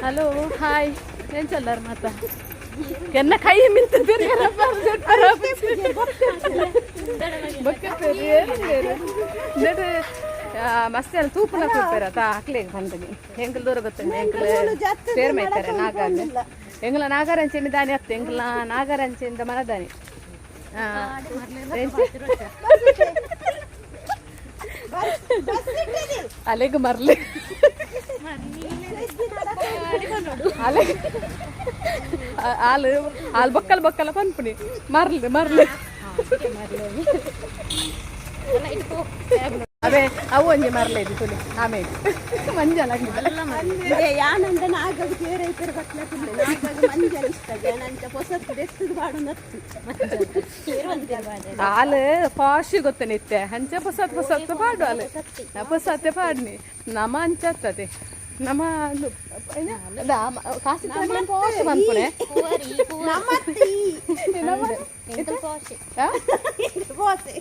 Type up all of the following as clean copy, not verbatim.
Hello hi ಎಂಚಲ್ಲಾರ ಮಾತ ಎನ್ನ ಕೈ ಮಿಂತ ಮಸ್ತ್ ಎಲ್ಲ ತೂಪುನ ತೂಪೆರ ತಾ ಹಾಕ್ಲೆ ಬಂದಗಿ ಎಂಕಲ್ ದೂರ ಗೊತ್ತುಂಡು ಎಂಕಲ್ ಪೇರ್ ಮೈತಾರೆ ನಾಗಾಗ ಎಂಗ್ಲ ನಾಗರಂಚಿನ ದಾನಿ ಅತ್ತ ಎಂಗ್ಲ ನಾಗರಂಚಿಂದ ಮನದಾನಿ. ಅಲೆಗ್ ಮರ್ಲಿ ಅಲೆಗ್ ಆಲು ಆಲ್ ಬೊಕ್ಕಲ್ ಬೊಕ್ಕಲ ಪನ್ಪುನಿ ಮರ್ಲಿ ಮರ್ಲಿ. ಅವೇ ಅವು ಒಂಜಿ ಮರ್ಲೆ ಇದು ತುಲಿ ಆಮೇಲೆ ಮಂಜಲ್. ಯಾನಂದ ನಾಗಗ್ ತೇರ ಇಪ್ಪರು ಬಟ್ಲ ಕುಲ್ಲೆ ನಾಗಗ್ ಮಂಜಲ್ ಇಷ್ಟ ಯಾನಂಚ ಪೊಸತ್ತು ದೆತ್ತದು ಪಾಡು ನತ್ತು. ಆಲ್ ಪಾಶ್ ಗೊತ್ತ ನಿತ್ಯ ಅಂಚ ಪೊಸತ್ ಪೊಸತ್ತು ಪಾಡು ಅಲ್ ಪೊಸತ್ತೆ ಪಾಡ್ನಿ ನಮ ಅಂಚತ್ತದೆ ನಮ ಕಾಸಿ ಪಾಶ್ ಪನ್ಪುನೆ. ನಮ್ಮತ್ತಿ. ಆ? ಬೋಸೆ.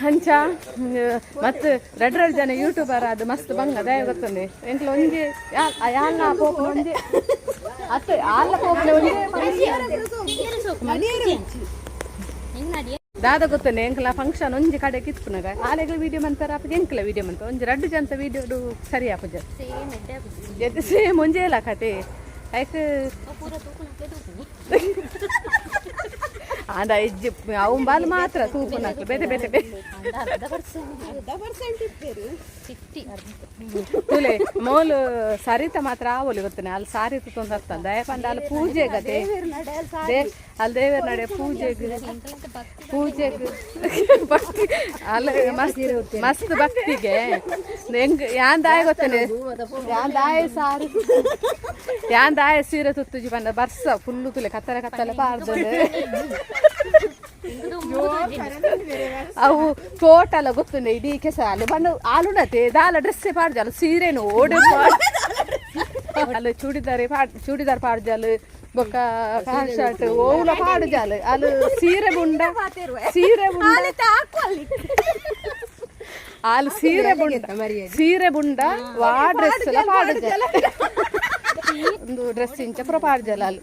ಅಂಚ ಮತ್ತು ರಡ್ಡ್ ರಡ್ಡ್ ಜನ ಯೂಟ್ಯೂಬರ್ ಅದು ಮಸ್ತ್ ಬಂಗ ದಯ ಗೊತ್ತುಂಡೆ ಎಂಕ್ಲ ಒಂಜಿ ಯಾಲ್ನ ಪೋಪುನ ಒಂಜಿ ಅತ್ತ ಆಲ್ಲ ಪೋಪುನ ಒಂಜಿ ದಾದ ಗೊತ್ತುಂಡೆ. ಎಂಕ್ಲ ಫಂಕ್ಷನ್ ಒಂಜಿ ಕಡೆ ಕಿತ್ಪುನಗ ಆಲೆಗ್ಲ ವೀಡಿಯೋ ಮಂತಾರ ಅಪ್ಪಗೆ ಎಂಕ್ಲ ವೀಡಿಯೋ ಮಂತ ಒಂಜಿ ರಡ್ಡ್ ಜನತ ವೀಡಿಯೋ ಸರಿ ಆಪುಜ. ಸೇಮ್ ಒಂಜೇ ಇಲ್ಲ ಕತೆ ಐಕ್. ಆಂಡ ಇಜ್ಜಿ ಅವು ಬಾಲ್ ಮಾತ್ರ ತೂಪುನಕ್ಲು ಬೇತೆ ಬೇತೆ ಬೇತೆ. 1/2% ಇಪ್ಪೇರು. ತುಲೆ ಮೋಲು ಸರಿತ ಮಾತ್ರ ಆವೊಲಿ ಗೊತ್ತನೆ ಅಲ್ಲಿ ಸಾರಿ ತುತ್ತೊಂದು ಅರ್ಥ ದಯಪಂಡ ಅಲ್ಲಿ ಪೂಜೆ ಗತೆ they ಅಲ್ಲಿ ದೇವರ ನಡೆ ಪೂಜೆಗ್ ಪೂಜೆಗ್ ಭಕ್ತಿ ಅಲ್ಲಿ ಮಸ್ತ್ ಮಸ್ತ್ ಭಕ್ತಿಗೆ ಹೆಂಗ್ ಯಾನ್ ದಾಯ ಗೊತ್ತನೆ ಯಾನ್ ದಾಯ ಸಾರಿ ಯಾನ್ ದಾಯ ಸೀರೆ ತುತ್ತುಜಿ ಪಂಡ ಬರ್ಸ ಫುಲ್ಲು ತುಲೆ ಕತ್ತಲೆ ಕತ್ತಲೆ ಪಾರ್ದು ಅವು ತೋಟಲ ಗೊತ್ತುಂಡೆ ಇಡೀ ಕೆಸ ಅಲ್ಲಿ ಬಣ್ಣ ಆಲುನತೆ ದಾಲ ಡ್ರೆಸ್ ಪಾಡ್ಜಾಲ ಸೀರೆನು ಓಡೆ ಅಲ್ಲಿ ಚೂಡಿದಾರೆ ಪಾಡ್ ಚೂಡಿದಾರ್ ಪಾಡ್ಜಾಲು ಬೊಕ್ಕ ಪ್ಯಾಂಟ್ ಶರ್ಟ್ ಓವುಲ ಪಾಡುಜಾಲು ಅಲ್ಲಿ ಸೀರೆ ಬುಂಡ ಸೀರೆ ಬುಂಡ ಅಲ್ಲಿ ಸೀರೆ ಬುಂಡ ಸೀರೆ ಬುಂಡ ವಾ ಡ್ರೆಸ್ ಎಲ್ಲ ಪಾಡುಜಾಲ ಒಂದು ಡ್ರೆಸ್ ಇಂಚ ಪೂರ ಪಾಡ್ಜಾಲ ಅಲ್ಲಿ.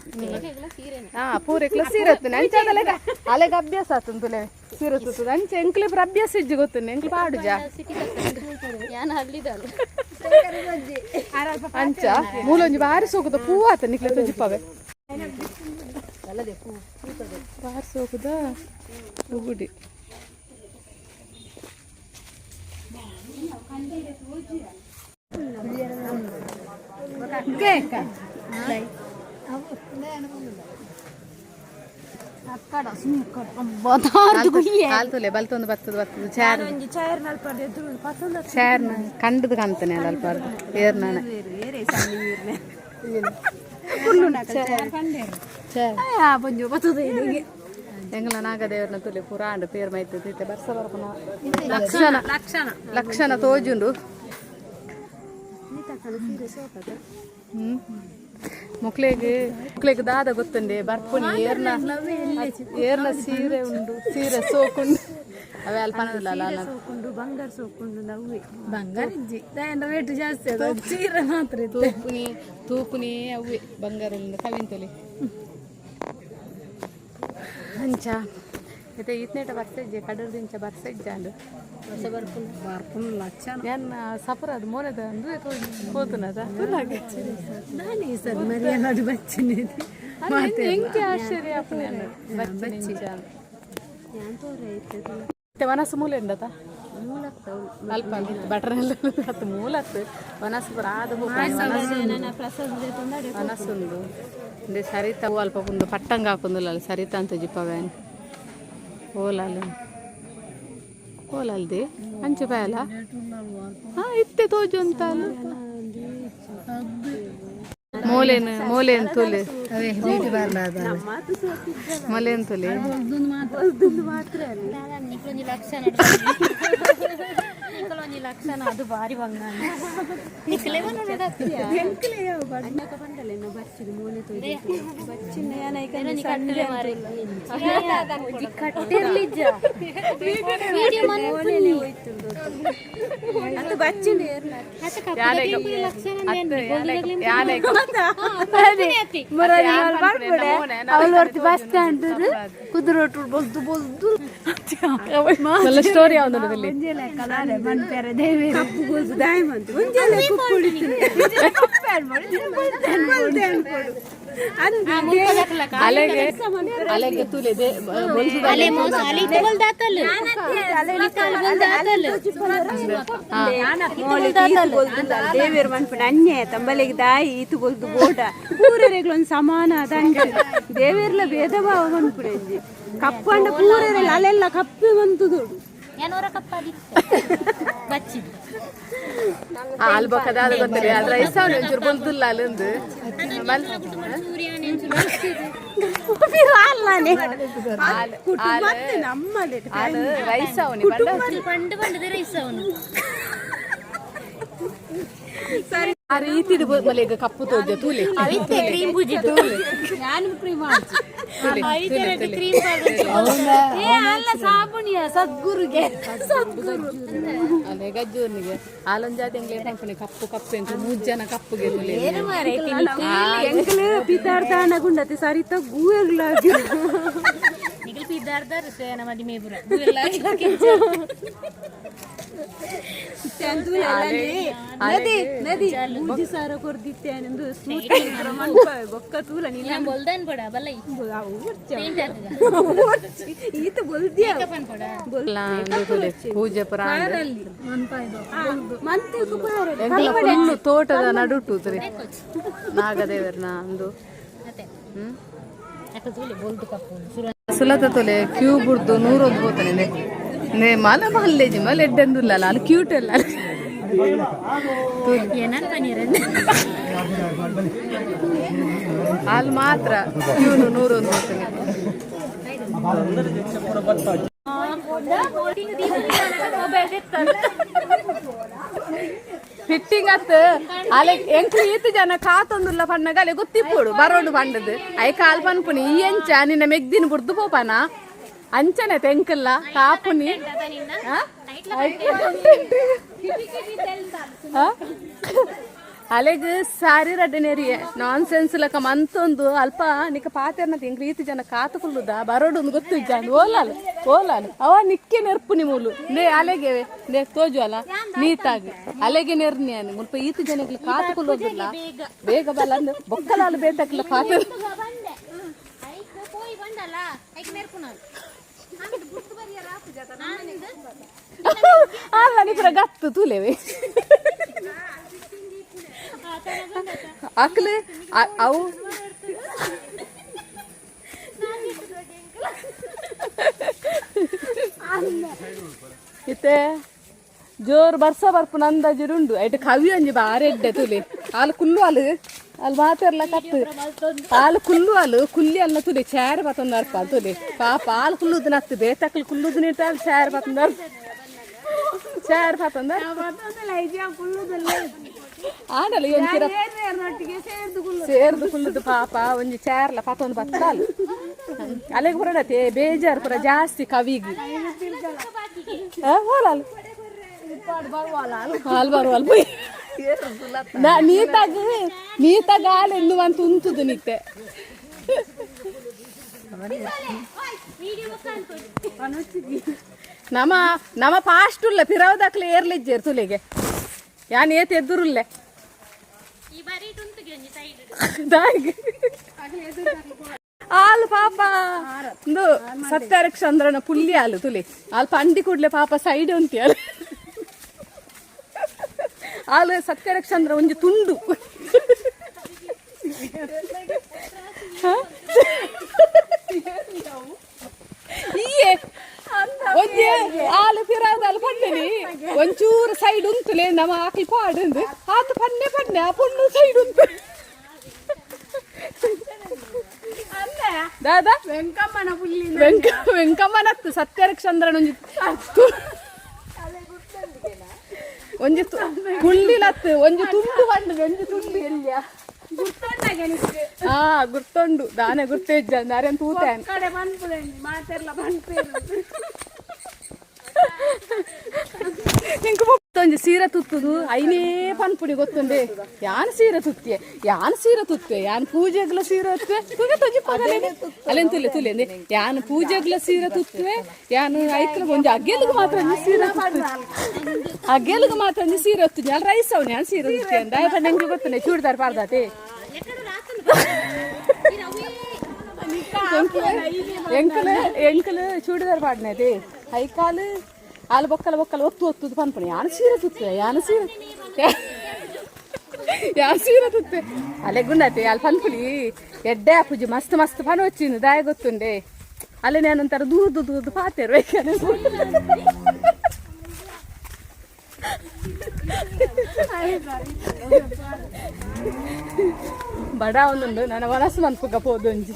ಹಾ ಪೂರೆಕ್ಲ ಸೀರೆ ತುನೆ ಅಂಚ ಅದಲೆಗ ಅಲೆಗ ಅಭ್ಯಾಸ ಆತುಂತುಲೆ ಸೀರೆ ತುತ್ತುದು ಅಂಚ ಎಂಕ್ಲೆ ಪೂರ ಅಭ್ಯಾಸ ಇಜ್ಜಿ ಗೊತ್ತುಂಡೆ ಎಂಕ್ಲೆ ಪಾಡುಜ. ಅಂಚ ಮೂಲೊಂಜಿ ಬಾರಿ ಸೋಕುದ ಪೂ ಆತ ನಿಕ್ಲೆ ತುಜಿಪ್ಪವೆ ಬಾರಿ ಸೋಕುದ ಉಗುಡಿ. ಕಾಲ್ತುಲೆ ಬಲ್ತೊಂದು ಬತ್ತದ ಬತ್ತದ ಚಾರ್ ಚಾರ್ ಕಂಡದ ಕಾಣ್ತಾನೆ ಅಲ್ಲ ಅಲ್ಪ ಏರ್ನ ಚಾರ್ ಎಂಗ್ಲ ನಾಗದೇವ್ರನ ತುಲೆ ಪೂರ ಆಂಡ್ ಪೇರ್ ಮೈತ್ ಇತ್ತೆ ಬರ್ಸ ಬರ್ಪುನ ಲಕ್ಷಣ ಲಕ್ಷಣ ಲಕ್ಷಣ ತೋಜುಂಡು. ಮುಕ್ಲೆಗ್ ಮುಕ್ಲೆಗ್ ದಾದ ಗೊತ್ತುಂಡೆ ಬರ್ಪುನಿ ಏರ್ನ ಏರ್ನ ಸೀರೆ ಉಂಡು ಸೀರೆ ಸೋಕುಂಡು ಅವೇ ಅಲ್ಪ ಅಲ್ಲ. ಸೋಕುಂಡು ಬಂಗಾರ ಸೋಕುಂಡು ನವ್ವೆ. ಬಂಗಾರ ಇಜ್ಜಿ ರೇಟ್ ಜಾಸ್ತಿ ಅದು ಚೀರೆ ಮಾತ್ರ ಇತ್ತು. ತೂಪುನಿ ತೂಪುನಿ ಅವೇ ಬಂಗಾರ ಕವಿಂತೊಲಿ ಅಂಚ ಇತ್ತೆ ಇತ್ನೇಟ ಬರ್ಸೆಜ್ಜೆ ಕಡರ್ದಿಂಚ ಬರ್ಸೆಜ್ಜಾಂಡು. ಬರ್ಪುನ ಲಕ್ಷಣ. ಯಾನ್ ಸಪುರ ಅದು ಮೋನೆದ ಅಂದ್ರೆ ಪೋತುನದ. ದಾನಿ ಸರ್ ಮರಿಯಲಾಡು ಬಚ್ಚಿನಿದೆ. ಎಂಕೆ ಆಶ್ಚರ್ಯ ಆಪುನೆ ಬಚ್ಚಿನ ವನಸು ಮೂಲೆ ಉಂಡತ ಅಲ್ಪ ಬಟರ್ ಹತ್ತು ಮೂಲತ್ತು ವನಸು ಪೂರ ಆದ ವನಸುಂಡು ಇಂದೆ ಸರಿತ ಹೂ ಅಲ್ಪ ಪುಂದು ಪಟ್ಟಂಗ ಹಾಕೊಂದುಲ್ಲ ಸರಿತ ಅಂತ ಜಿಪ್ಪವೇನ್ ಓಲಾಲ್ ಓಲಲ್ದಿ ಅಂಚೆ ಪಾಯಲ ಹಾ ಇತ್ತೆ ತೋಜು ಅಂತ ಮೋಲೇನು ಮೋಲೇನು ತುಲೆ ಮೋಲೇನು ತುಲೆ. ಮಾತ್ರ. ನಿಕ್ಲೊಂಜಿ ಲಕ್ಷಣ ನಿಕ್ಲೊಂಜಿ. ಲಕ್ಷಣ ಅದು ಬಾರಿ ಬಂಗ. ಬಸ್ ಸ್ಟ್ಯಾಂಡ್ ಕುದುರೋಟು ಬೊಲ್ದು ಬೊಲ್ದು. ಸ್ಟೋರಿ ಯಾವ್ದು? ಅಲೆಗೆ ಅಲೆಗೆ ತೂಲೆ. ದೇವೇರ್ ಮನ್ಪುಂಡು ಅನ್ಯಾಯ ತಂಬಲೆಗೆ ದಾಯಿ ಈತು ಬೊಲ್ದು ಬೋಡ ಪೂರೆರೆಗ್ಲ ಒಂದು ಸಮಾನ ದಂಡ. ದೇವೇರ್ಲ ಭೇದ ಭಾವ ಮನ್ಪುಡೆಂಜಿ. ಕಪ್ಪಂಡ ಪೂರೆರೆಲ್ಲ ಅಲ್ಲೆಲ್ಲ ಕಪ್ಪೆ ಮಂತುದೋಡು. ಅಲ್ಲಿ ಬೊಕ್ಕದ ಅದು ಗೊತ್ತಿಲ್ಲ ಅದ್ರ ಇಸ್ಸಾವನೆ ಒಂಚೂರು ಬೊಲ್ದುಲ್ಲ ಅಲ್ಲೊಂದು. ಮತ್ತೆ ನಮ್ಮದೆ. ಅದು ರೈಸ್ ಅವನಿ. ಪಂಡು ಪಂಡದ ರೈಸ್ ಅವನು. ಆ ರೀತಿ ಮಲೆಗೆ ಕಪ್ಪು ತೋಜ ತೂಲೆ. ಕ್ರೀಮ್ ಪೂಜಿತು. ಕ್ರೀಮ್ ಅಲ್ಲ, ಸಾಬುನಿಯ ಸದ್ಗುರುಗೆ ಸದ್ಗುರು. ಅದೇ ಗಜ್ಜೂರ್ನಿಗೆ ಆಲೊಂದ್ ಜಾತಿ ಎಂಗ್ಲೇ ಪನ್ಪುನಿ ಕಪ್ಪು ಕಪ್ಪು ಎಂಕ್ ಮೂಜ್ ಜನ ಕಪ್ಪುಗೆ ತೂಲೆ. ಎಂಕಲ್ ಪಿತಾರ್ದಾನ ಗುಂಡತೆ ಸರಿತ ಗೂಯಗ್ಲ. ನಿಗಲ್ ಪಿದಾರ್ದಾರ ಮದಿಮೆ ಪುರ. ನದಿ ನದಿ ಮೂಜಿ ಸಾರ ಕೊರ್ದಿತ್ತೆ ಅಂದು ಸೂತ್ರ ಮನ್ಪಾವೆ ಬೊಕ್ಕ ತೂಲ ನಿನ್ನ. ಬೊಲ್ದನ್ ಪಡ ಬಲ್ಲ. ಈತ ಬೊಲ್ದಿಯ. ತೂಲೆ ಪೂಜೆ ಪುರ. ಮಂತೆ. ಫುಲ್ಲು ತೋಟದ ನಡುಟು ತೂಲೆ ನಾಗದೇವರ್ನ ಅಂದು. ಹ್ಮ್ ಸುಲತ ತೊಲೆ ಕ್ಯೂ ಬುಡ್ದು ನೂರೊಂದು ಹೋತಾನೆ. ನೇ ಮಲ ಮಲ್ಲೇಜಿ ಮಲ ಎಡ್ಡೆಂದುಲ್ಲ ಅಲ್ಲಿ ಕ್ಯೂಟ್ ಎಲ್ಲ. ಏನನ್ ಪನೀರ್. ಅಲ್ಲಿ ಮಾತ್ರ ಕ್ಯೂನು ನೂರೊಂದು ಹೋತಾನೆ. ಫಿಟ್ಟಿಂಗ್ ಅತ್ ಅಲೆ ಎಂಕ್ಲು ಈತ್ ಜನ ಕಾತೊಂದುಲ್ಲ ಪಣ್ಣಗ ಅಲೆ ಗೊತ್ತಿಪ್ಪೋಡು ಬರೋಡು ಪಂಡದು. I call ಪನ್ಪುನಿ ಈ ಎಂಚ ನಿನ್ನ ಮೆಗ್ದಿನ ಬುಡ್ದು ಪೋಪನ ಅಂಚನೆ ತೆಂಕಲ್ಲ ಕಾಪುನಿ. ಆ? ಆ? ಅಲೆಗ್ ಸಾರಿ ರಡ್ಡನೇರಿಯೆ ನಾನ್ ಸೆನ್ಸ್ ಲಕ ಮಂತೊಂದು ಅಲ್ಪ ನಿಕ್ಕ ಪಾತೆರ್ನ ಎಂಕ್ ರೀತಿ ಜನ ಕಾತು ಕುಲ್ಲುದ ಬರೋಡು ಒಂದು ಗೊತ್ತು ಇಜ್ಜಾಂಡ್ ಓಲಾಲು ಓಲಾಲು ಅವ ನಿಕ್ಕೆ ನೆರ್ಪುನಿ ಮೂಲು ನೇ ಅಲೆಗೆ ನೇ ತೋಜು ಅಲ್ಲ ನೀತಾಗಿ ಅಲೆಗೆ ನೆರ್ನಿ ಅನ್ ಮುಲ್ಪ ಈತ ಜನಕ್ಕೆ ಕಾತು ಕುಲ್ಲೋದಿಲ್ಲ ಬೇಗ ಬಲ್ಲ ಅಂದ್ ಬೊಕ್ಕಲಾಲು ಬೇತಕ್ಲ ಪಾತೆ. ಪೋಯಿ ಬಂಡಲ್ಲ ಐಕ್ ಮೇರ್ಪುನಾಲ್. ಅಲ್ಲ ನಿಪುರ ಗತ್ತು ತೂಲೆವೆ ಅಕ್ಲು ಅವು. ಇತ್ತೆ ಜೋರು ಬರ್ಸ ಬರ್ಪುನ ಅಂದಾಜು ಉಂಡು. ಐಟ್ ಕವಿ ಒಂಜಿ ಬಾರಿ ಎಡ್ಡೆ ತುಲೆ. ಆಲ್ ಕುಲ್ಲು ಅಲ್ ಅಲ್ಲಿ ಮಾತೆರ್ಲ ಕತ್ತು ಆಲ್ ಕುಲ್ಲು ಅಲ್ ಕುಲ್ಲಿ ಅಲ್ಲ ತುಲೆ ಚಾರ್ ಬತ್ತೊಂದು ಅರ್ಪ ತುಲೆ. ಪಾಪ ಆಲ್ ಕುಲ್ಲುದು ನತ್ತು ಬೇತಕ್ಲು ಕುಲ್ಲುದು ನಿಟ್ಟ ಅಲ್ಲಿ ಚಾರ್ ಬತ್ತೊಂದು ಅರ್ಪ ಚಾರ್ ಬತ್ತೊಂದು ಆಂಡಲ ಒಂಚಿರ ಸೇರ್ದು ಕುಲ್ಲುದು. ಪಾಪ ಒಂಜಿ ಚಾರ್ಲ ಪತ್ತೊಂದು ಬತ್ತಾಲು ಅಲೆಗ್ ಪುರಡತೆ ಬೇಜಾರು ಪುರ ಜಾಸ್ತಿ ಕವಿಗ್. ಹೋಲಾಲು ಹಾಲ್ ಬರುವಲ್ ಪೋಯ್ ನೀತಾಗ ನೀತಾಗ ಆಲ್ ಎಂದು ಅಂತ ಉಂತುದು ನಿತ್ತೆ. ನಮ ನಮ ಪಾಸ್ಟ್ ಉಲ್ಲ ಪಿರವದಕ್ಲೆ ಏರ್ಲಿಜ್ಜೇರ್ ತುಲೆಗೆ ಯಾನ್ ಏತ್ ಎದ್ದುರುಲ್ಲೆ. ಈ ಬಾರಿ ಟುಂತುಗೆ ಒಂಜಿ ಸೈಡ್. ದಾಗ್ ಆಲ್ ಪಾಪ ಇಂದು ಸತ್ಯರಕ್ಷಂದ್ರನ ಪುಲ್ಲಿ ಆಲು ತುಲಿ ಆಲ್ ಪಂಡಿ ಕೂಡ್ಲೆ ಪಾಪ ಸೈಡ್ ಉಂತಿ ಆಲ್ ಆಲ್ ಸತ್ಯರಕ್ಷಂದ್ರ ಒಂಜಿ ತುಂಡು. ಹ? ಈಯೆ ಒಂಜಿ ಆಲು ಪಿರಾದ ಪಂಡನಿ ಒಂಚೂರು ಸೈಡ್ ಉಂತುಲೆ ನಮ್ಮ ಆಕಿ ಪಾಡುಂದು ಆತ ಪನ್ನೆ ಪನ್ನೆ ಆ ಪೊಣ್ಣು ಸೈಡ್ ಉಂತು. ದಾದಾ ವೆಂಕಮ್ಮನ ಪುಲ್ಲಿ. ವೆಂಕಮ್ಮನತ್ತು ಸತ್ಯರಕ್ಷಂದ್ರನ ಒಂಜಿ. ಒಂಜಿ ಕುಳ್ಳಿಲತ್ತು ಒಂಜಿ ತುಂಡು ಬಂಡು, ಒಂಜಿ ತುಂಡು ಎಲ್ಲಿಯ? ಆ ಗುರ್ತೊಂಡು, ದಾನೆ ಗುರ್ತೆ ಇಜ್ಜ ಅರೆನ್ ತೂತೆ. ಕಡೆ ಪನ್ಪುನೆ ಮಾತೆರ್ಲ ಪನ್ಪೇರು. ನಿಂಕ್ ಒಂಜಿ ಸೀರೆ ತುತ್ತುದು ಐನೇ ಪನ್ಪುನಿ ಗೊತ್ತುಂಡೆ. ಯಾನ್ ಸೀರೆ ತುತ್ತಿಯೆ, ಯಾನ್ ಸೀರೆ ತುತ್ತೆ, ಯಾನ್ ಪೂಜೆಗ್ಲ ಸೀರೆ ತುತ್ತೆ. ತುಗೆ ತೊಜಿ ಅಲ್ಲೇನ್ ತುಲೆ ತುಲೆ. ಯಾನ್ ಪೂಜೆಗ್ಲ ಸೀರೆ ತುತ್ತುವೆ, ಯಾನ್ ಐಕ್ಲ ಒಂಜಿ ಅಗ್ಗೆಲ್ಗ್ ಮಾತ್ರ ಒಂಜಿ ಸೀರೆ ತುತ್ತು, ಅಗ್ಗೆಲ್ಗ್ ಮಾತ್ರ ಒಂಜಿ ಸೀರೆ ಒತ್ತುನಿ. ಅಲ್ಲಿ ರೈಸ್ ಅವನು ಯಾನ್ ಸೀರೆ ತುತ್ತೆ ಅಂದ. ಪಂಡ ಎಂಕ್ ಗೊತ್ತುಂಡೆ ಚೂಡಿದಾರ್ ಪಾಡ್ದಾತೆ. ಎಂಕಲ್ ಎಂಕಲ್ ಚೂಡಿದಾರ್ ಪಾಡ್ನದೆ ಐಕಾಲು ಆಲು ಬೊಕ್ಕಲ ಬೊಕ್ಕಲ ಒತ್ತು ಒತ್ತುದು ಪನ್ಪುನಿ, ಯಾನ್ ಸೀರೆ ತುತ್ತೆ, ಯಾನ್ ಸೀರೆ, ಯಾನ್ ಸೀರೆ ತುತ್ತೆ. ಅಲೆ ಗುಂಡಾತೆ ಅಲ್ಲಿ ಪನ್ಪುಲಿ ಎಡ್ಡೆ ಪೂಜೆ ಮಸ್ತ್ ಮಸ್ತ್ ಪನ వచ్చిಂದು ದಾಯ ಗೊತ್ತುಂಡೆ. ಅಲ್ಲಿ నేనంತಾರ ದೂರದು ದೂರದು ಪಾತೇರು. ಬಡ ಒಂದುಂಡು ನನ್ನ ಮನಸ್ಸು ಮನ್ಪುಗ ಪೋದೊಂಜಿ.